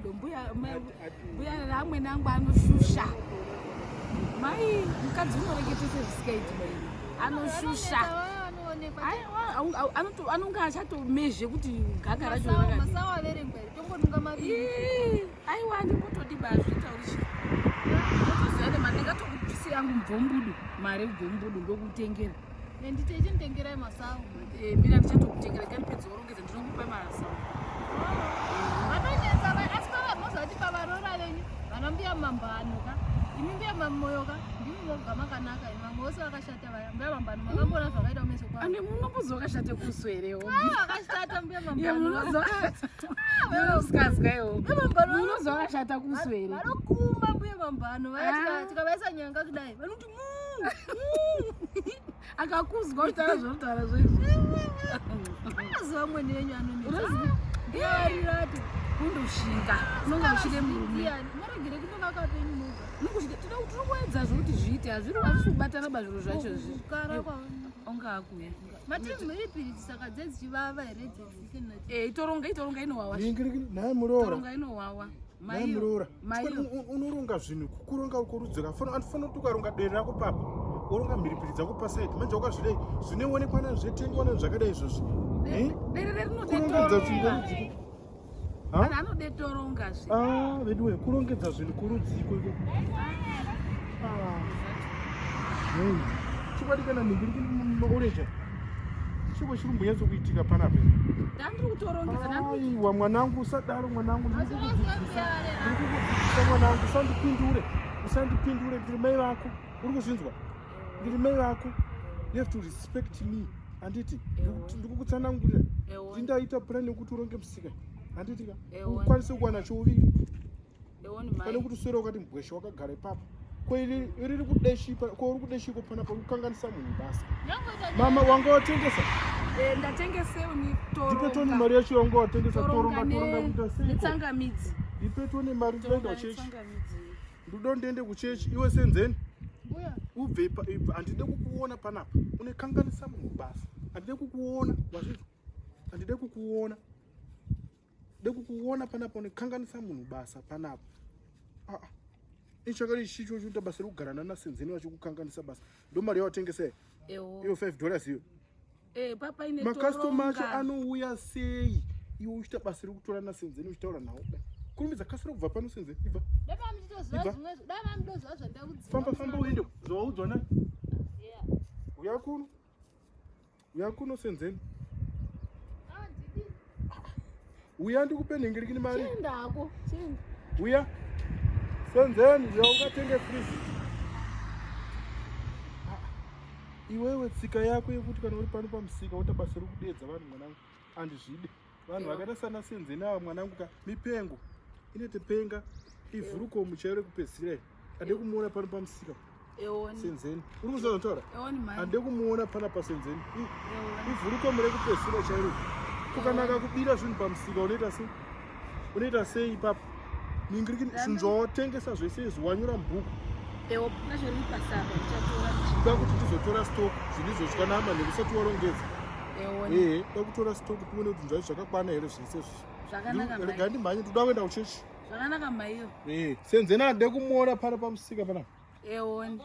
godo mbuya mbuya amwene angu anoshusha mai mukadzi unoreketese zvisikaiti mai anoshusha anonga achatomezhe kuti gaka racho aiwa andingotodi bazvitauri chi otoziva nema ndingatokubvisi yangu mubvombudu mari mubvombudu ndokutengera nditengerai masawu eh, mira ndichatokutengera kanipedza worongedza ndinokupa masawu vanonetsa asi pavamozvati pavaroora venyu vana mbuya mambano ka imi mbuya mamoyo ka ndimi moga makanaka imi vamwe vose vakashata vaya mbuya mambano makamboona zvakaita kumeso kwavo ane munombozi wakashata kuso here ah, vakashata mbuya mambano munozosikazwa iwo munozi wakashata kuso here vanokumba mbuya mambano vaya ah. tikavaisa nyanga kudai vanoti mu akakuzwa kutaura zvokutaura zvezvi azuva mwene wenyu anonetsaarirato kundoshinga unonga uchide murume muregere kundovaka penyu moga tiri kuedza zvokuti zviite hazviri hazvisi kubatana ba zviro zvacho zvi onga akuya mati mhiripiri saka dzedzichivava here dzedzi eh, itoronga itoronga inowawa naye muroora toronga inowawa muroora unoronga zvinhu kuronga kurudzika anofanira kuti ukaronga dere rako papa woronga mhiripiri dzako pasaidi manje wakazvidai zvinoonekwa nani zvetengwa nani zvakadai izvozvi eh? kurongedza zvinhu kurudziko anodetoronga zve ah, veduwe kurongedza zvinhu kurudziko iko ah. Chokwadi kana nhingiri maorenji chiko chiri kumbonyatsokuitika panapa aiwa mwanangu usadaro mwanangu ndiri kukudzidzisa mwanangu usandipindure usandipindure ndiri mai vako uri kuzvinzwa ndiri mai vako you have to respect me handiti ndikukutsanangurira ndindaita plan yekuti uronge musika handiti ka ukwanise kuwana chouviri pane kuti uswere wakati mbweshe wakagara ipapo ko iri riri kudeshi ko uri kudeshiko panapa uri kukanganisa munhu basa mama wanga watengesa eh, ndatengesewo ndipe toni mari yacho wanga watengesa toronga toronga kuita sei netsangamidzi ndipe toni mari ndoenda kuchechi ndoda ndiende kuchechi iwe senzeni ubve handide kukuona panapa unekanganisa munhu basa handide kukuona wazvinzwa handide kukuona de kukuona panapa unokanganisa munhu basa panapa ah, ah. ichakati chicho choita basa rekugara nana senzeni vachikukanganisa basa ndo mari yawatengesa iyo 5 dollars iyo eh, makastoma acho anouya sei iwe uchiita basa rekutora nasenzeni uchitaura nawo da kurumidza kasira kubva pano senzeni ibva famba famba uende zvawaudzwa nani uya kuno Uya kuno senzeni. Uya ndikupe nhingirikini mari. Chienda hako. Chienda. Uya. Senzeni, uya ungatenge freezer. Iwewe tsika yako yekuti kana uri pano pamusika woita basa rekudeedza vanhu mwanangu andizvide. Vanhu vakaita sana senzeni ava mwanangu ka mipengo inete penga ivhuruko muchairo rekupedzisira ade kumuona pano pamusika. Senzeni. Uri kuzwa zvanditaura? Handide kumuona pana pasenzeni. Ivhuruko mure kupedzisira chairo. Kukanaka kubira zvinhu pamusika unoita sei? Unoita sei ipapo? Ningiriki zvinhu zvawatengesa zvese izvi wanyora mubhuku. Da kuti tizotora stock zvinhu izvozvi kana ama nekusati warongedza. Ehe, da kutora stock tione kuti zvinhu zvacho zvakakwana here zvese izvi. Rega ndimhanye toda kuenda kuchechi. Zvakanaka maiyo. Eh, senzeni handide kumuona pano pamusika panapa. Eoni.